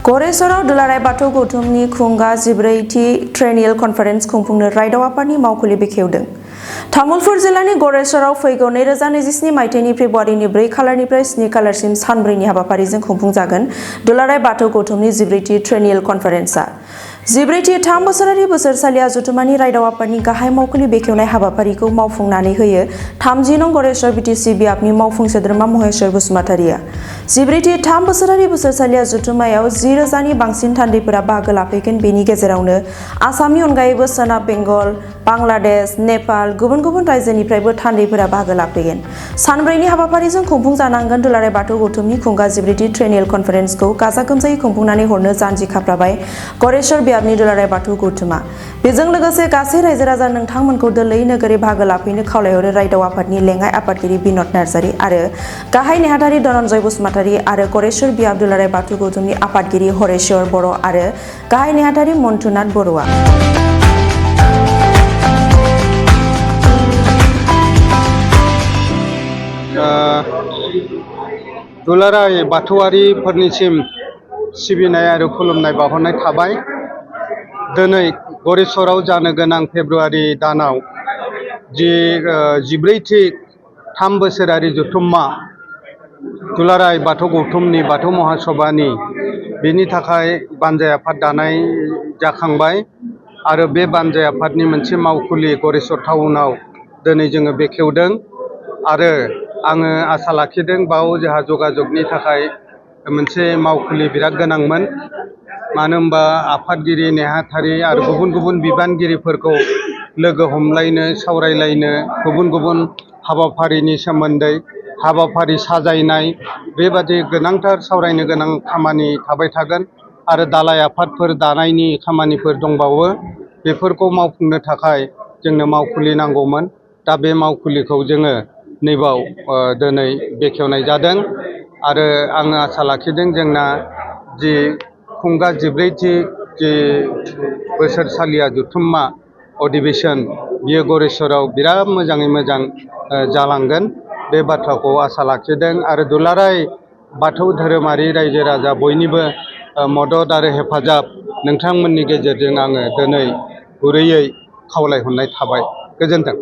गरेसराव दुलाराय बाथौ गौथुमनि खुंगा 14थि ट्रेनियेल कन्फारेन्स खुंफुंनो रायदाव आफादनि मावखुलि बेखेवदों। तामुलपुर जिल्लानि गरेसराव फैगौ 2027 मायथाइनि फेब्रुवारिनि 4 खालारनिफ्राय 7 खालारसिम सानब्रैनि हाबाफारिजों खुंफुंजागोन दुलाराय बाथौ गौथुमनि 14थि ट्रेनियेल कन्फारेन्सआ। 14थि 3 बोसोरारि बोसोरसालिया जथुम्मानि रायदाव आफादनि गाहाय मावखुलि बेखेवनाय हाबाफारिखौ मावफुंनानै होयो 30 नं गरेसर बिटिसि बियाबनि मावफुं सोद्रोमा महेश्वर बसुमतारिया। 14थि 3 बोसोरारि बोसोरसालिया जथुम्मायाव 10,000नि बांसिन थान्दैफोरा बाहागो लाफैगोन। बेनि गेजेरावनो आसामनि अनगायैबो सोनाब बेंगल, बांलादेश, नेपाल, गुबुन गुबुन रायजोनिफ्रायबो थान्दैफोरा बाहागो लाफैगोन। सानब्रैनि हाबाफारिजों खुंफुंजानांगोन दुलाराय बाथौ गौथुमनि खुंगा 14थि ट्रेनियेल कन्फारेन्सखौ गाजा गोमजायै खुंफुंनानै हरनो जानजि खाफ्राबाय गरेसर बियाबनि दुलाराय बाथौ गौथुमा। बेजों लोगोसे गासै रायजो राजा नोंथांमोनखौ दोलै नोगोरै बाहागो लाफैनो खावलायहरो रायदाव आफादनि लेङाइ आफादगिरि बिन'द नार्जारि आरो गाहाय नेहाथारि धनन्जय बसुमतारि आरो गरेसर बियाब दुलाराय बाथौ गौथुमनि आफादगिरि हरेश्वर बर' आरो गाहाय नेहाथारि मन्टुनाथ बर'आ। दुलाराय बाथौआरिफोरनिसिम सिबिनाय आरो खुलुमनाय बावहरनाय थाबाय। दिनै गरेसराव जानो गोनां फेब्रुवारि दानाव 14थि 3 बोसोरारि जथुम्मा दुलाराय बाथौ गौथुमनि बाथौ महासभानि बेनि थाखाय बानजाय आफाद दानाय जाखांबाय आरो बे बानजाय आफादनि मोनसे मावखुलि गरेसर टाउनाव दिनै जोङो बेखेवदों आरो आङो आसा लाखिदों बाव जोंहा जगाजगनि थाखाय मोनसे मावखुलि बिराद गोनांमोन। मानो होनबा आफादगिरि नेहाथारि आरो गुबुन गुबुन बिबानगिरिफोरखौ लोगो हमलायनो सावरायलायनो गुबुन गुबुन हाबाफारिनि सोमोन्दै हाबाफारि साजायनाय बेबादि गोनांथार सावरायनो गोनां खामानि थाबाय थागोन आरो दालाय आफादफोर दानायनि खामानिफोर दंबावो। बेफोरखौ मावफुंनो थाखाय जोंनो मावखुलि नांगौमोन। दा बे मावखुलिखौ जोङो नैबाव दिनै बेखेवनाय जादों आरो आङो आसा लाखिदों जोंना जि खुंगा 14थि बोसोरसालिया जथुम्मा अधिवेशन बियो गरेसराव बिराद मोजाङै मोजां जालांगोन बे बाथ्राखौ आसा लाखिदों आरो दुलाराय बाथौ धोरोमारि रायजो राजा बयनिबो मदद आरो हेफाजाब नोंथांमोननि गेजेरजों आङो दिनै गुरैयै खावलायहरनाय थाबाय। गोजोन्थों।